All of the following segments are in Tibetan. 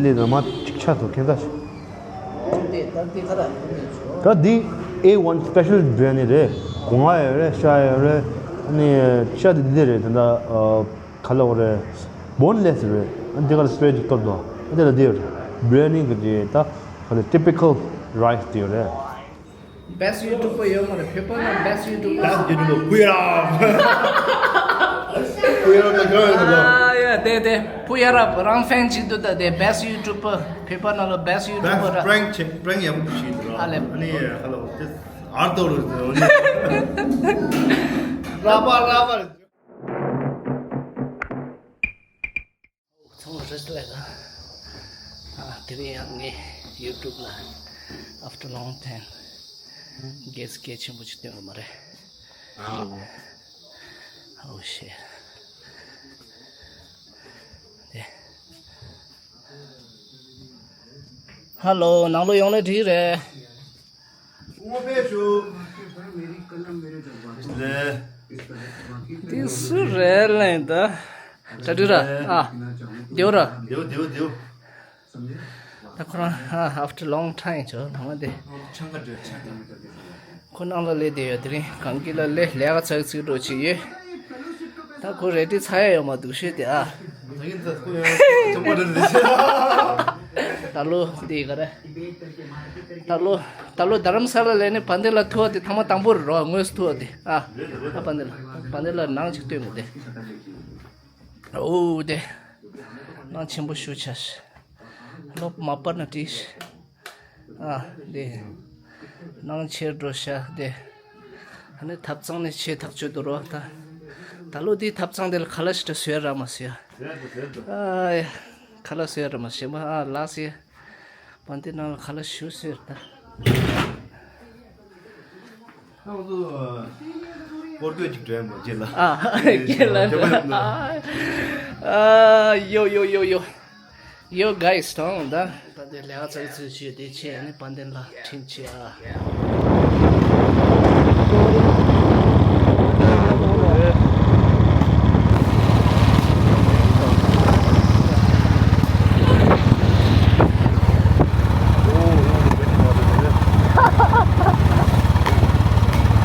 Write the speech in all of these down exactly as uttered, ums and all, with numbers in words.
ལས་ནང་མ་གཅིག་ཆགས་སོང་ཁྱད་མཚར་ཞིག་ད་འདི་ཨེ་ཝན་སི་པེ་ཤལ་བི་རི་ཡ་ནི་རེད། སྒོ་ང་ཡོད་རེད། ཤ་ཡོད་རེད། ཨ་ནི་ཤ་དེ་འདི་རེད། དེ་འདྲ་ཨ། ག་ལ་འོ་རེད། བོན་ལེ་སི་རེད། ཨ་འདི་ག་ལ་སི་པེ་ར་ཅིག་གཏོར་དོ། ཨ་འདི་ལ་འདི་ཡོད་རེད། བི་རི་ཡ་ནི་གི་དེ་ད་ག་ལ་ཊི་པི་ཀལ་རའི་སི་དེ་ཡོད་རེད། Best YouTuber ཡོད་མ་རེད། བོད་པ་ལ་best YouTuber། Best YouTuber བུ་ཡ་རབ། བུ་ཡ་རབ་ལ་གང་ཡོད་ལ། ཨ་ཡ་དེ་དེ་བུ་ཡ་རབ་རང་ཕེན་ཅིག་འདུག་ད་དེ་best YouTuber། བོད་པ་ནང་ལ་best YouTuber ར། པྲེང་ཆེ་པྲེང་ཡག་པོ་ཞིག་འདུག་ར། ཨ་ལེ། ཨ་ནི་ཧ་ལོ་དེ་ཨར་ཏོ་རུ་ར་པ་ར་པ། ཚང་མ་བཀྲ་ཤིས་བདེ་ལེགས། ཨ། དེ་རིང་ཡང་ངས་ཡུ་ཊུབ་ལ་after long time གལ་གལ་ཆེན་པོ་ཅིག་བཏོན་ཡོད་མ་རེད། ཨོ་ཤེ། དེ། ཧ་ལོ། ནང་ལོགས་ཡོང་ལེ་འགྲིག་རེད། དངོས་པས་ཞུ། ལེ། འདི་སུ་རེད་ལན་ད། ད་དུ་ར། ཨ། དེའུ་ར། དེའུ་དེའུ་དེའུ། ད་ཁོ་རང་ཨ། after long time ཆོ་ནང་དེ། ཆང་ཁ་འདྲ་ཆང་ཁ། ཁོ་ནང་ལ་ལས་དེ་ཡོད། དེ་རིང་གང་གི་ལ་ལས་ལས་ཀ་ཚག་ཚིག་འགྲོ་ཆེ་ཡོད། ད་ཁོ་རེ་ཏི་ཚ་ཡ་ཡོད་མ་འདུག་ཤེས་དེ་ཨ། ད་ཡིན་ད་ཁོ་ཡང་ཆང་པ་འདྲ་འདྲ་ཆེ། ད་ལོ་དེ་ག་རེ། ད་ལོ་ད་ལོ་རྡ་རམ་ས་ལ་ལས་ནི་བན་དེ་ལ་ཐུ་བ་དེ་ཐ་མ་དང་པོ་རེད་རོ། དངོས་སུ་ཐུ་བ་དེ་ཨ། ཨ་བན་དེ་ལ་བན་དེ་ལ་ནང་ཅིག་སྟོན་དགོས་དེ། ཨོ་དེ། ནང་ཆེན་པོ་ཞུ་ཆ་ཤི། ལོབ་མ་པར་ན་ཏིས། ཨ་དེ། ནང་ཆེར་འགྲོ་ཤ་དེ། ཨ་ནི་ཐབ་ཚང་ནས་ཆེ་ཐག་ཆོད་དུ་རོ་ད། ད་ལོ་དེའི་ཐབ་ཚང་དེ་ལ་ཁ་ལ་ཞིག་ཏུ་སོས་ར་མ་སོས། ཨ་ཡ། ཁ་ལ་སོས་ར་མ་སོས་མ་ཨ་ལ་སོས། བན་དེ་ནང་ལ་ཁ་ལ་ཞུ་སོས་ད། ཁོང་ཚོ་སྐོར་སྐྱོད་ཅིག་འགྲོ་ཡ་མོ་རྗེས་ལ། ཨ་རྗེས་ལ། ཨ་ཡོ་ཡོ་ཡོ་ཡོ། ཡོ་གྷའི་སི་ཐོང་ད། ད་དེ་ལས་ཀ་ཚག་ཚུད་ཆེ་དེ་ཆེ་ནི་བན་དེ་ལ་ཁྲིན་ཆེ་ཨ།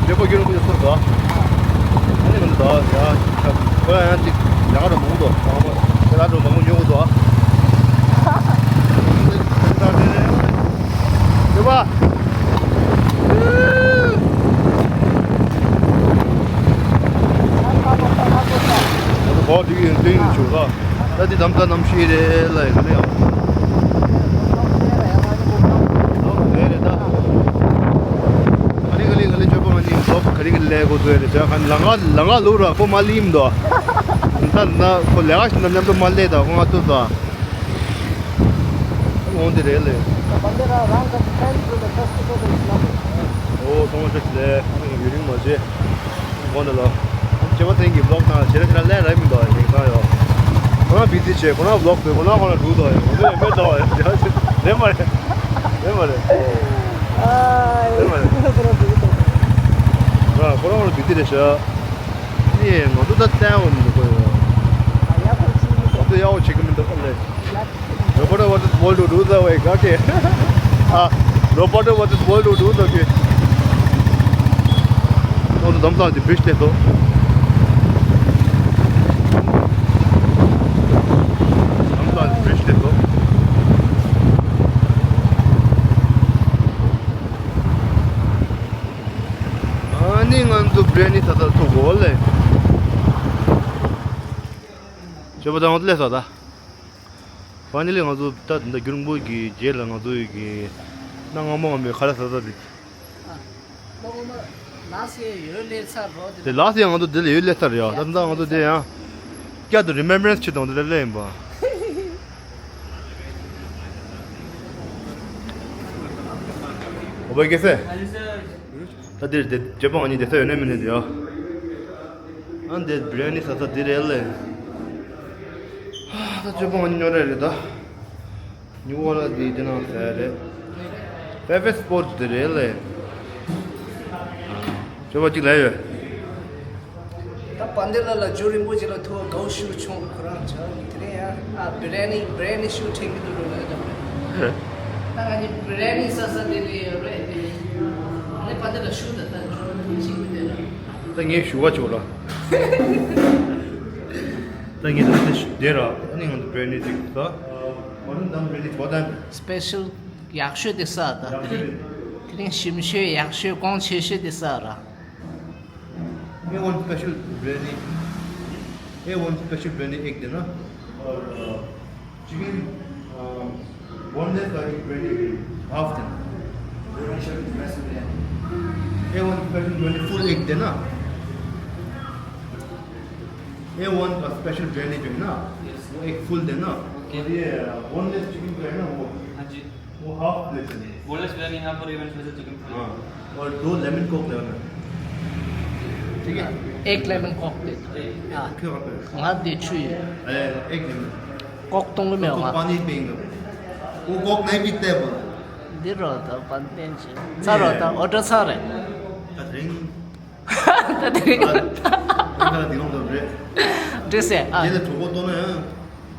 ལེགས་པོ་རྒྱུན་རིང་པོ་ཞིག་ཚོར་དོ། ཨ་ནི་ང་ཚོ་ད་ཡ་ཁོ་ཡང་ཅིག་ཡག་རུ་མང་དོ། མང་པོ་ཁྱེད་རང་ཚོ་མང་པོ་ཉོ་དགོས་དོ། ཡོད་པ། ང་ཚོ་གོ་དེ་གི་ཡོན་ཏན་ཡིན་ཆོག་ག་ད་འདི་གདམ་ཁ་གནམ་གཤིས་རེད་ལ་ཡིན་ནའང་། ཨོ་རེད་རེད་ད། ག་རེ་ག་ལེ་ག་ལེ་ཆོས་པོ་ང་གཉིས་ལོག་ག་རེ་ག་ལེ་གོ་ཚོད་རེད་ཅག་ག་ལ་ང་ལ་ང་ལུག་ར་ཁོ་མ་ལིམ་དོ། ད་ན་ཁོ་ལས་ཀ་ཞིག་ན་མཉམ་དུ་མ་ལས་ད་ཁོ་ང་ཏུ་ད། འོང་དེ་རེད་ལེ། ཨོ་ཐོང་ཤ་ལེ་ཡུ་རིང་མ་ཆེ། གོང་དུ་ལོ། ཁྱེད་པ་ཚན་གྱི་vlog་ནང་ཞེ་དྲག་ཞེ་དྲག་ལས་ར་མི་འདུག་ཡིན་ས་ཡོད། ཁོ་རང་བི་ཛི་བྱས་ཁོ་རང་vlog་བཟོས་ཁོ་རང་ཁོ་རང་འགྲོ་འདུག་ཡོད་མེད་མེད་འདུག་ཡོད་རེད་མ་རེད། རེད་མ་རེད། རེད་མ་རེད། ཨ་ཁོ་རང་ཁོ་རང་བི་ཛི་རེད་ཤག་ཨ་ནི་ང་ཚོ་ད་བསྟན་འོ་མི་འདུག་གོ་ཡོད། ང་ཚོ་ཡག་པོ་བྱེད་ཀྱི་མི་འདུག་ལེ། Reporter versus Boldu, do the way, okay. Ah, reporter versus Boldu, do the okay. ཁོང་ཚོ་དམ་ལྷ་དེ་བྲིས་ཏེ་ཐོ། དམ་ལྷ་དེ་བྲིས་ཏེ་ཐོ། ཨ་ནི་ང་ཚོ་བྲེ་ནི་ད་ལྟ་ཐུག་གོ་ལེ། ཆོས་པ་དང་ལས་ས་ད། ཕ་ནི་ལས་ང་ཚོ་ད་ད་རྒྱུན་པོ་གི་རྗེས་ལ་ང་ཚོ་ཡི་གི་གནའ་སྔ་མོ་ངམ་པའི་ཁ་ལ་ས་ས་རེད། ལགས་སེ་ཡོད་ལས་ཚར་རོ་དེ། དེ་ལགས་སེ་ང་ཚོ་དེ་ལ་ཡོད་ལས་ཚར་ཡོད། ད་ད་ང་ཚོ་དེ་ཡང་བསྐྱར་དུ་remembrance་ཆེད་དུ་དེ་ལ་ལས་ཡིན་པ། ཨོ་བའི་གེ་སེ། ད་འདིར་དེ་བརྗོད་པ་ང་གཉིས་བསྡད་ས་ཡོད་ནས་མིན་ནས་དེ་ཡོད། ཨ་འདི་བི་རི་ཡ་ནི་ཟ་ས་འདི་རེད་ལེ། ད་བརྗོད་པ་ང་གཉིས་ཉོ་རེད་རེད་ད། ཉོ་བ་ལ་འདི་འདི་ནང་ཟ་ཡ་རེད། Favorite spot་འདི་རེད་ལེ། བརྗོད་པ་གཅིག་ལས་ཡོད། ད་པཱ་ལགས་ལ་ཇོ་རིན་པོ་ཆེ་ལ་ཐུག་དགའ་བོ་ཞེ་པོ་བྱུང་། ཁོ་རང་ཆ་དེ་རིང་ཡང་ཨ་བི་རི་ཡ་ནི་བི་རི་ཡ་ནི་ཞེ་པོ་དྲན་གྱི་འདུག་ལོ་ལ་ད་ང་གཉིས་བི་རི་ཡ་ནི་ཟ་ས་དེ་ནི་རེད་དེ། ཨ་ནི་པཱ་ལགས་ཞུ་ད་ད་ཇོ་རིན་པོ་ཆེ་གི་དེ་ལ། ད་ངས་ཞུ་བ་ཆོག་ར། ད་ངས་ད་ལྟ་ཞུ་དེ་ར། ཨ་ནི་ང་ཚོ་བི་རི་ཡ་ནི་ཅིག་ད། ཨ་ང་ཚོ་ད་བི་རི་ཡ་ནི་ཆོག་ད། སི་པེ་ཤལ་ཡག་ཤོས་དེ་ཟ་ད། ཡག་ཤོས་དེ། དེ་རིང་ཞིམ་ཤོས་ཡག་ཤོས་གོང་ཆེ་ཤོས་དེ་ཟ་ར། A one special biryani, A one special biryani egg dinner, or uh, chicken uh, boneless biryani half dinner. A one special biryani full egg dinner. A one का special biryani जो है ना, वो एक फुल देना। और ये boneless chicken जो है ना, वो हाँ जी। वो हाफ प्लेट है। बोनलेस बिरयानी हाफ और एवन स्पेशल चिकन फ्राई। हाँ। और दो लेमन कोक लेना। ठीक है। एक लेमन कोक दे दो। हाँ। क्यों आप? ང་དེ་ཆུ་ཡོད། अरे, एक लेमन। कोक तुम में तो होगा। पानी पियेंगे। वो कोक नहीं पीते हैं वो। འདི་རོ་ད་པན་ཏན་ཆེ། ཚ་རོ་ད་ཨོ་ཏྲ་ཚ་རེད། ད་དེ་རིང་། ད་དེ་རིང་། ད་དེ་རིང་ད་རེད། འདྲེ་སེ་ཨ། དེ་ལ་གྲོད་ཁོག་ལྟོགས་ན་ཡང་།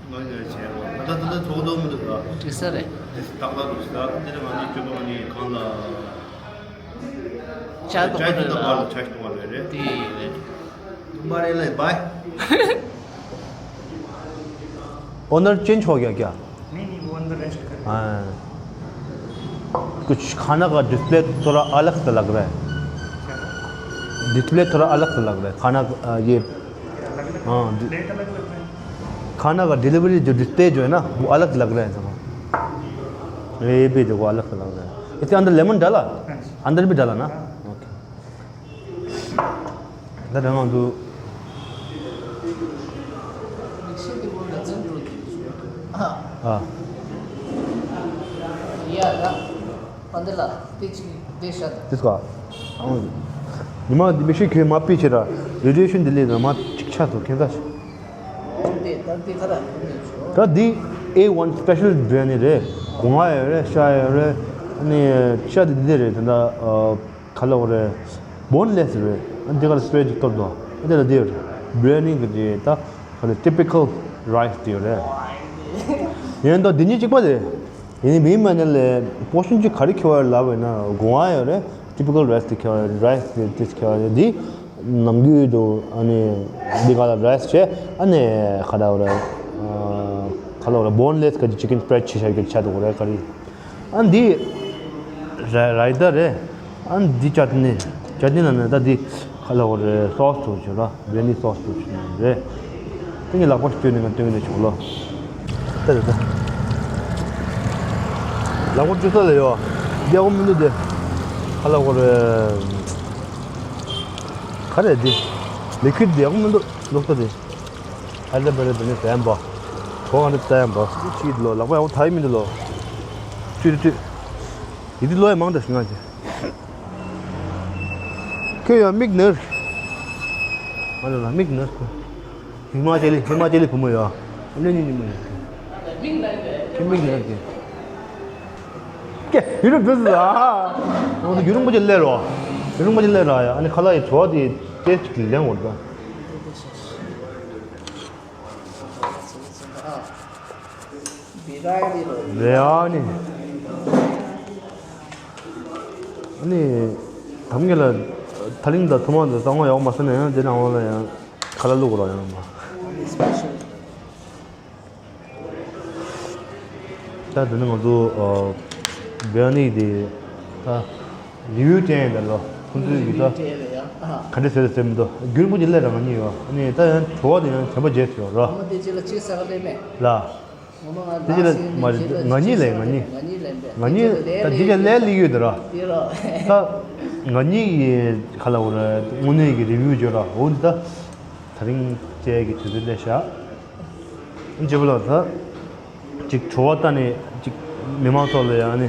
ང་ཡང་བྱས་རོགས། ད་ལྟ་ད་ལྟ་གྲོད་ཁོག་ལྟོགས་མི་འདུག་ར། འདྲེ་སེ་རེད། དེ་ཏག་ཏག་འདུག་ཟེར། ད་དེ་ལ་ང་གཉིས་སྤྱོད་པ་ང་གཉིས་གང་ལ། ཅ་ཏོ་ཅ་ཏོ་ད་པར་ལ་ཆ་ཞིག་གཏོང་བ་རེད་རེད། དེ་རེད། ཏུམ་པ་རེད་ལེ་བྷའི། ओनर चेंज हो गया क्या? नहीं, नहीं, वो अंदर रेस्ट कर रहे हैं। हाँ। कुछ खाना का डिस्प्ले थोड़ा अलग सा लग रहा है। क्या? डिस्प्ले थोड़ा अलग सा लग रहा है। खाना, अ, ये, क्या अलग लग रहा है? हाँ, डि- प्लेट अलग लग रहा है। खाना का डिलीवरी जो डिस्प्ले जो है ना, वो अलग लग रहा है थोड़ा। ये भी देखो, अलग सा लग रहा है। इसके अंदर लेमन डाला? हाँ जी। अंदर भी डाला ना? हाँ। ओके। ད་དེ་ང་ཚོ། ཨ། ཡ་ད། པན་ཏན་ལགས་དེ་ཅིག་བསྡད་ཤག་དེ་སྐོར། ཨང་། ཉི་མ་འདི་མི་ཤེས་ཁྱོད་མ་པི་ཆེ་ར། རེ་ཌི་ཡེ་ཤན་འདི་ལས་ན་མ་ཅིག་ཆགས་སོང་ཁྱད་མཚར་ཞིག་ད་འདི་A one special brand ནི་རེད། སྒོ་ང་ཡོད་རེད། ཤ་ཡོད་རེད། ཨ་ནི་ཤ་འདི་འདི་རེད། ད་ལྟ་ཨ། ག་ལབ་དགོས་རེད། བོན་ལེ་སི་རེད། ཨ་འདི་གར་སི་པེ་རེ་ཅིག་གཏོར་དོ། ཨ་འདི་ལ་འདི་ཡོད་རེད། བི་རི་ཡ་ནི་གི་འདི་ད་ག་ལ་ཊི་པི་ཀལ་རའི་སི་འདི་ཡོད་རེད། ཡིན་ད་འདི་གཉིས་གཅིག་པ་རེད། ཡིན་ནི་མིན་མ་ནི་ལས་པོར་ཤན་གཅིག་ག་རེ་ཁྱེར་བ་ལབ་པ་ཡིན་ན། སྒོ་ང་ཡོད་རེད། ཊི་པི་ཀལ་རའི་སི་འདི་ཁྱེར་བ་རེད། རའི་སི་འདི་ཁྱེར་བ་རེད། འདི་ནམ་རྒྱུན་དུ་ཨ་ནི་འདི་ག་ལ་རའི་སི་བྱས། ཨ་ནི་ག་ལབ་དགོས་རེད། ཨ་ག་ལབ་དགོས་རེད། བོན་ལེ་སི་གི་ཅི་ཀན་སི་པི་རེ་ཌི་བྱས་བྱས་ཀྱི་ཆ་འདུག་རེད་ག་རེ། ཨ་འདི་ར་ར་ཡི་ད་རེད། ཨ་འདི་ཅ་ཏི་ནི། ཅ་ཏི་ནི་ལ་ནི་ད་འདི་ག་ལབ་དགོས་རེད། སོ་སི་ཐུག་བྱོས་ར། བི་རི་ཡ་ནི་སོ་སི་ཐུག་བྱོས་རེད། དེ་ངས་ལག་པ་བཅོས་ནས་ང་སྟོན་གྱི་འདུག་ཆོག་ལོ། ད་རེད་ད། ལག་པ་བཅོས་ས་ལ་ཡོད། རྒྱག་གོ་མི་འདུག་དེ། ག་ལབ་དགོས་རེད། ག་རེད་འདི། ལི་ཁུའི་ཌི་འདི་ཡག་པོ་མི་འདུག་ལོག་ས་དེ། ཨ་ལེ་བེ་ལེ་བེ་ནི་ཟ་ཡ་འབའ། གོ་ཨ་ནི་ཟ་ཡ་འབའ། ཅི་ལོ་ལག་པ་ཡག་པོ་ཐག་ཡི་མི་འདུག་ལོ། ཅི་རེད་ཅི། ཡི་དི་ལོ་ཡ་མང་དྲགས་ཤིག་ང་ཅི། ཁྱོད་ཡང་མིག་ནོར། ང་ལ་ལ་མིག་ནོར་ཁོ། ཧི་མ་ཅལ་ལི་ཧི་མ་ཅལ་ལི་བུ་མོ་ཡོད། ཨ་ནི་ཉི་ཉི་མོ་ཡོད། ཁྱོད་མིག་ནོར་གི། ཀྱེ་ཡི་རུ་བུ་ཟ། ང་ཚོ་ཡུ་རུང་པོ་ཅི་ལས་རོ། ཡུ་རུང་པོ་ཅི་ལས་ར་ཡ། ཨ་ནི་ཁ་ལག་ཡི་བྲོ་བ་དེ་ཏེ་ཅིག་ལེན་འོར་ད། རེད་ཨ་ནི། ཨ་ནི། ཐམ་གེ་ལ་ཐ་ལིང་དང་ཐུ་མ་དང་གཙང་མ་ཡག་མ་ཟ་ན་ཡང་དེ་ནང་ལ་ཡང་ཁ་ལག་བླུག་རོགས་ཡང་མ། ད་དེ་ནི་ང་ཚོ་ཨ་བི་རི་ཡ་ནི་དེ་ད་རི་ཝིའུ་སྤྲད་ཡིན་ད་ལོ། ཁོང་ཚོའི་གི་ད་ག་འདྲ་ཟེར་ཟེར་མི་འདུག་རྒྱུན་པོ་ཅིག་སླེབས་ར་ང་གཉིས་ཡོད། ཨ་ནི་ད་ཡང་བྲོ་བ་དེ་ཡང་དྲན་པ་བརྗེད་སོང་ར། ལ། དེ་ཅི་ལ་མ་རེད། ང་གཉིས་ལས་ང་གཉིས། ང་གཉིས་ད་འདི་ཅི་ལས་ལི་ཡོད་དེ་ར། ད་ང་གཉིས་ཀྱི་ག་ལ་འོ་ར་དངོས་གནས་ཀྱི་རི་ཝིའུ་བརྗོད་ར་འོ་འདི་ད་ད་རིང་བཅས་ཀྱི་དུས་ཚོད་ལས་བཞག་ཅེས་པ་ལ་ད་ཅིག་བྲོ་བ་ལྟ་ནས་ཅིག་མི་མང་ཚོ་ལ་ཡང་ནི།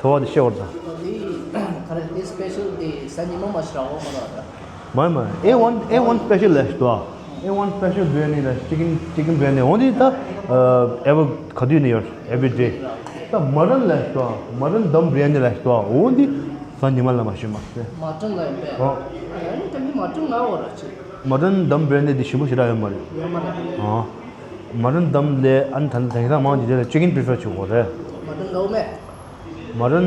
ཐོ་བ་དེ་ཤེས་བར་དང་། འདི་ག་རེ་འདི་སི་པེ་ཤལ་འདི་ཟ་ཉི་མ་མ་ཤི་ར་འོ་མ་ར་ད། མ་མ། A one A one special ལས་ཤི་དོ། A one special brand ནི་ལ་chicken chicken brand ནི་འོ་འདི་ད་ཨ་every ག་དུས་ནས་ཡོད། Every day ད་mutton ལས་ཤི་དོ། Mutton dum brand ནི་ལས་ཤི་དོ། འོ་འདི་ཟ་ཉི་མ་ལ་མ་ཤི་མ་ཟེ། མ་ཊོན་ལ་ཡིན་པས། ཨོ། ཨ་ནི་ད་མི་མ་ཊོན་ང་འོ་ར་ཅི། མ་ཊན་དམ་བྷེ་རན་ཌི་དེ་ཞིམ་པོ་ཞེ་དྲག་ཡོད་མ་རེད། ཡོད་མ་རེད། ཨ། མ་ཊན་དམ་ལས་ཨ་ནི་ད་ལྟ་དེང་སང་མང་ཆེ་དེ་ལ་ཅི་ཀིན་པི་རི་ཕར་བྱེད་དགོས་རེད། མ་ཊན་དགའ་བོ་མེད། མ་ཊན་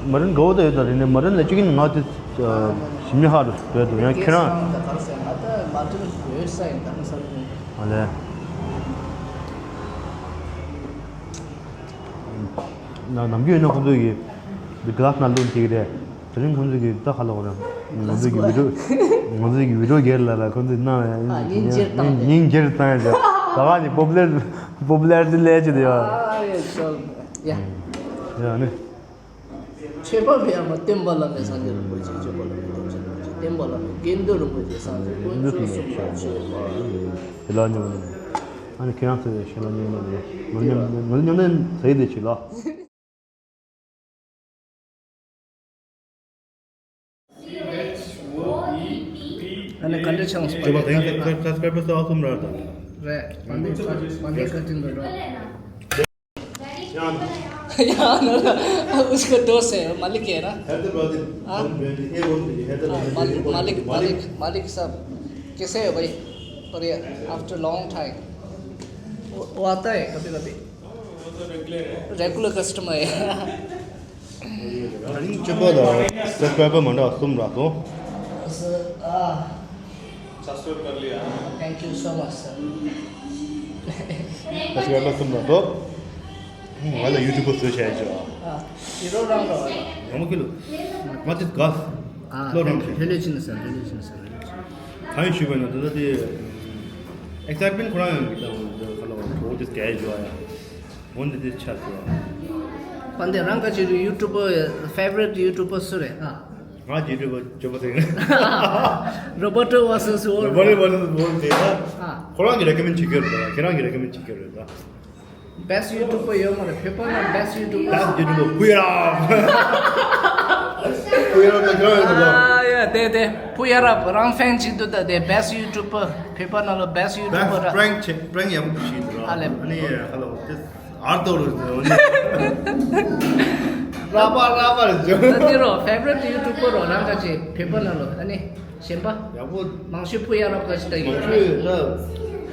མ་ཊན་དགའ་བོ་ད་ཡོད་ད་རེད་ནས་མ་ཊན་ལས་ཅི་ཀིན་ང་དེ་ཞིམ་ཉམས་ཧ་རུ་འདོད་འདུག་ཡང་ཁྱེད་རང་། ད་ག་རེ་ཟེར་ང་ད་མ་ཊན་ཡོད་ས་ཡིན་ད་ནི་ས་རུ། ཨ་ལས། ན་ནམ་རྒྱུན་ཡིན་ན་ཁོང་ཚོས་ཀྱི་འདི་ག་ལ་ན་ལུག་འཐིག་རེད། དེ་རིང་ཁོང་ཚོས་ཀྱི་ད་ཁ་ལོག་རེད། ང་ཚོས་ཀྱི་བི་ཌིའོ་ང་ཚོས་ཀྱི་བི་ཌིའོ་སྒེར་ལ་ལ་ཁོང་ཚོས་གནང་བའི་ཨ་སྙིང་རྗེར་བཏང་སྟེ། སྙིང་རྗེར་བཏང་ཡ་ད་ག་ནི་པོ་པུ་ལར་པོ་པུ་ལར་ཏི་ལས་ཅི་དེ་ཡ། ཨ་ཡ་ཤོ་ཡ། ཡ་ནི། མཆོད་པ་ཕེབས་པ་སྟོན་པ་བླ་མེད་སངས་རྒྱས་རིན་པོ་ཆེ། མཆོད་པ་བླ་མེད་སྟོན་པ་སངས་རྒྱས་རིན་པོ་ཆེ། བསྟན་པ་བླ་མེད་དགེ་འདུན་རིན་པོ་ཆེ། སངས་རྒྱས་དཀོན་མཆོག་གསུམ་ལ་མཆོད་པ། དེ་ལ་ཉོན་མོངས་ཨ་ནི་ཁྱེད་རང་ཚོས་ཤེས་པ་ཉོན་མོངས་ལ་ངོ་ཉམས་ངོ་ཉམས་ལྡན་ཟེར་དེ་བྱེད་ལ། ཨ་ནི་ག་འདྲ་ཆགས་སོང་། ཅོ་པ་དེང་སང་སབ་སི་ཀ་རའི་བར་སུ་ཨ་གསུམ་རག་དང་། རེད། བན་དེ་བན་དེ་ཀ་ཏིང་གི་འགྲོ། ཡང་ན། उसको दो से मालिक है ना? हैदराबादी हाँ? हम ब्रांड ए वन भी हैदराबादी हाँ, मालिक, मालिक, मालिक, मालिक साहब, कैसे हो भाई? और ये after long time। वो, वो आता है कभी कभी। वो तो रेगुलर है। रेगुलर कस्टमर है। ཨ་ནི་སྤྱི་པོ་དང་སབ་སི་ཀ་རའི་བར་མ་འདྲ་གསུམ་རག་སོང་། ཨ། सब्सक्राइब कर लिया। Thank you so much, sir। སབ་སི་ཀ་རའི་བར་གསུམ་རག་སོང་། ང་ལ་ཡུ་ཊུབ་པར་བཟོས་བྱས་ཅོ། ཨ། ཡི་རོ་རང་རོ། ཡང་མ་ཁྱེར་ལོ། མ་ཏིས་ག་ཨ། ལོ་རང་ལྷོད་ལྷོད་ཕྱིན་ས་ལྷོད་ལྷོད་ཕྱིན་ས་ལྷོད་ལྷོད་ཕྱིན། གང་ཡིན་ཞུས་པ་ཡིན་ན་ད་ལྟ་དེ་ཨེག་སའིཊ་མེན་ཊི་ཁོ་རང་ཡང་མི་འདུག་ཁ་ལོ་གྲོགས་དེ་གས་ཞུ་ཨ་ཡ། འོན་ཏེ་དེ་ཆགས་སོང་། པན་དེ་རང་ག་ཅི་རེད། ཡུ་ཊུབ་པར་ཕེ་ཝ་རི་ཊི་ཡུ་ཊུབ་པར་སུ་རེད། ཨ། ང་ཡུ་ཊུབ་པར་སྤྱོད་པ་དེ། Roberto versus Wolf། རོ་བར་ཊི་ཝར་སེ་སི་ཝོལ་ཕ་དེ་ད། ཨ། ཁོ་རང་གི་རེ་ཀོ་མེན་ཊི་བྱེད་ཀྱི་ཡོད་རེད། ཁྱེད་རང་གི་རེ་ཀོ་མེན་ཊི་བྱེད་ཀྱི་ཡོད་རེད་ད། བྷེ་སི་ཊི་ཡུ་ཊུབ་པར་ཡོད་མ་རེད། བོད་པ་ན་བྷེ་སི་ཊི་ཡུ་ཊུབ་པར། བྷེ་སི་ཊི་ཡུ་ཊུབ་པར་ཕུ་ཡ་རབ། ཕུ་ཡ་རབ་ད་ཁྱེད་རང་ཡོད་རེད་ད། ཨ་ཡ་དེ་དེ་ཕུ་ཡ་རབ་རང་ཕེན་གཅིག་འདུག་ད་དེ་བྷེ་སི་ཊི་ཡུ་ཊུབ་པར་བོད་པ་ན་ལོ་བྷེ་སི་ཊི་ཡུ་ཊུབ་པར་ར། པྲེང་ཆེ་པྲེང་ཡག་པོ་བྱས་འདུག་ར། ཨ་ལེ། ཨ་ནི་ཧ་ལོ་དེ། ཨར་ཏོ་རུ་ཟེར་བ་ནི། ར་པ་ར་པ་རེད་ཟེར། ད་དེ་རོ་ཕེ་ཝ་རི་ཊི་ཡུ་ཊུབ་པར་རོ་རང་ག་ཅེ་བོད་པ་ན་ལོ་ཨ་ནི་གཞན་པ། ཡག་པོ། མང་ཤོས་ཕུ་ཡ་རབ་ག་ཅི་ལྟ་ཡོད། མང་ཤོས་ད་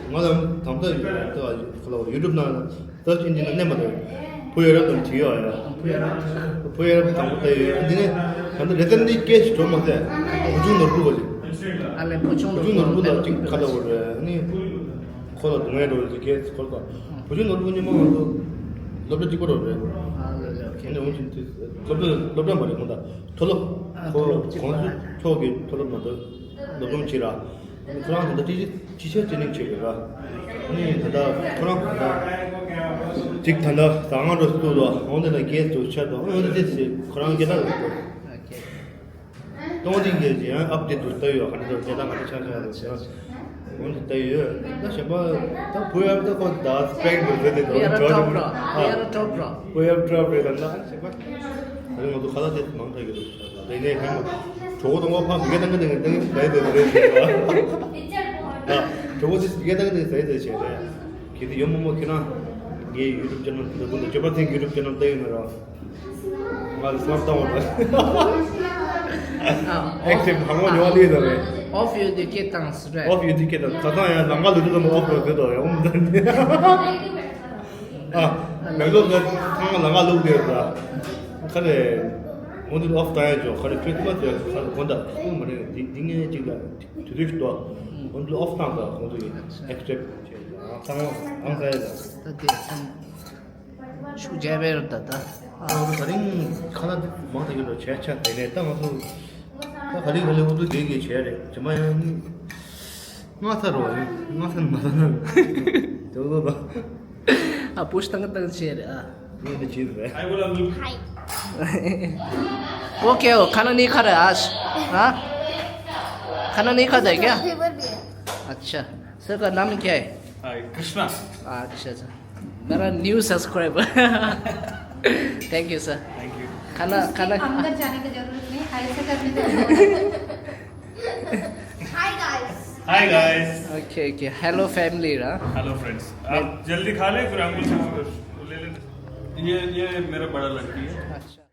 ང་ལ་དམ་ད་ཡོད་ད་ཁ་ལོ་ཡུ་ཊུབ་ན་སར་ཆི་ཨིན་ཇིན་ན་གནས་མ་ད་ཕུ་ཡ་རབ་དང་བྲིས་ཡོད་ཡ། ཕུ་ཡ་རབ། ཕུ་ཡ་རབ་དང་པོ་ད་ཡོད། འདི་ནི་ད་ལྟ་རེ་ཏན་ནི་ཀེ་ཤི་གྲོ་མ་ཟེར་བུ་ཆུང་ནོར་བུ་ག་ཅིག་ཨ་ལེ་བུ་ཆུང་ནོར་བུ་ནོར་བུ་ད་ཅིག་ཁ་ལོ་རེད་ནི། ཁོ་ལ་སྡུག་བསྔལ་འགྲོ་བའི་གེ་སི་ཁོ་ལ་བུ་ཆུང་ནོར་བུ་ཉི་མ་ང་ཚོ་སློབ་གྲྭ་གཅིག་པ་རོགས་རེད། ཨ་ལ་ལ་ཁྱེད་ནས་འོང་ཆེན་དུས་སློབ་གྲྭ་སློབ་གྲྭ་མ་རེད་ཁོང་ད་མཐོ་སློབ་ཨ་ཁོ་མཐོ་སློབ་གཅིག་གོང་པ་ཚོ་ཕྱོགས་ཀྱི་མཐོ་སློབ་ནང་དུ་སློབ་སྦྱོང་བྱེད་ར། ཁོ་རང་ད་ལྟ་ཊི་ཊི་ཆེ་ཆེ་ཊི་ཆེ་ནིང་བྱེད་དགོས་ར། ཨ་ནི་ད་ལྟ་ཁོ་རང་ད་ལྟ་གཅིག་ད་ལྟ་ཟ་ཁང་འགྲོ་སུ་ལ་འོང་དེ་ལ་གེ་སི་དུ་ཆར་དུ་འོང་དེ་དེ་ཁོ་རང་སྐད་གྲགས་ཡོད་དོ། ཨ་ཁེ། གཏོང་སྟེ་ཡོད་ཅེས་ཡང་ཨབ་ཌེ་ཊི་དུ་ལྟ་ཡོད། ག་འདྲ་དུ་ཇེ་དང་ག་འདྲ་ཆགས་ཆགས་རེད་ཟེར་འོན་ཏེ་ལྟ་ཡོད། ད་གཞན་པ་ད་བུ་ཡབ་ད་ཁོ་ད་སི་པེན་དུ་ཟེར་ཏེ་ད་བུ་ཡབ་ཊོབ་ར། བུ་ཡབ་ཊོབ་ར། བུ་ཡབ་ཊོབ་རེད། ད་ན་གཞན་པ་ད་རིང་ང་ཚོ་ཁ་ལག་དེ་མང་དྲགས་ཡོད་ད་ནས་ཧེ་མ་གྲོགས་པོ་དང་པོ་ཕ་མི་སྐད་བཏང་གི་བཏང་གི་བཏང་གི་ཟེར་ཏེ་རེད་ཟེར་ད་གྲོགས་པོ་དེ་མི་སྐད་བཏང་གི་བཏང་གི་ཟེར་ཏེ་བྱས་རེད། གལ་ཏེ་ཡོད་མ་མོ་ཁྱེད་རང་ངའི་ཡུ་ཊུབ་ཅེ་ནལ་འདི་ཚོ་ལ་ཇོ་པ་ཐེང་ཡུ་ཊུབ་ཅེ་ནལ་ལྟ་ཡོད་ན་ར། ང་ལ་སེམས་གཏོང་བ་དང་། ཨ། ཨེག་སེབ་ཧ་མོ་ཉོ་བ་ལས་དང་རེད། ཨོཕ་ཡོད་དུས་སྐད་བཏང་ཟེར་རེད། ཨོཕ་ཡོད་དུས་སྐད་བཏང་། ད་ཐང་ཡང་ལམ་ཁ་ལུག་ཏུ་ལམ་ཨོཕ་རོ་ཟེར་དོ་ཡང་ཨོམ་ཟེར་ནི། ཨ། མེག་ལོར་ནས་ཐང་ལམ་ཁ་ལུག་དེ་ད། ཁ་རེ། འོན་ཏེ་ཨོཕ་བཏང་ཡ་ཇོ་ཁ་རེ་ཁྲི་སི་མ་སི་ཁ་རེ་དགོན་ད་སུ་མ་རེད། འདི་འདི་ངའི་གཅིག་ལ་དུས་དུས་ཤིག་ཏོ། འོན་ཏེ་ཨོཕ་བཏང་ད་འོན་ཏེ་ཨེག་སེབ་བྱས་ད་ཨང་ཚང་ཨང་ཚང་ཡ་ད། ད་དེ་ཨང་། ཤུགས་རྒྱབ་པའི་རུ་ད་ད། ཨ་ད་རིང་ཁ་ལག་མང་དྲགས་ཀྱི་རོ་བྱས་ཆ་དེ་ནས་ད་ང་ཚོ་ད་ག་ལེ་ག་ལེ་འུ་ཚོ་དགེ་དགེ་བྱས་རེད། ཇི་མ་ཡང་སྔ་ས་རོ་ཡིན། སྔ་ས་མ་ད་ན་དེ་ཚོ་ད། ཨ་པུཤ་ཏང་ཏང་བྱས་རེད་ཨ། ངས་འདི་བྱས་རེད། ཨོ་ཁེ། ཨོ་ཁ་ན་ནི་ཁ་རེད་ཨ། ཨ། ཁ་ན་ནི་ཁ་དེ་ཀྱ། अच्छा। सर का नाम क्या है? हाय, कृष्णा। अच्छा, अच्छा। मेरा new subscriber. Thank you sir. Thank you. खाना, खाना। अंदर जाने की जरूरत नहीं, हाय से करने की जरूरत है। Hi guys. Hi guys. Okay, okay. Hello family रा। Hello friends. आप जल्दी खा लें, फिर हम लोग वो ले लेते हैं। ये, ये मेरा बड़ा लड़की है। अच्छा।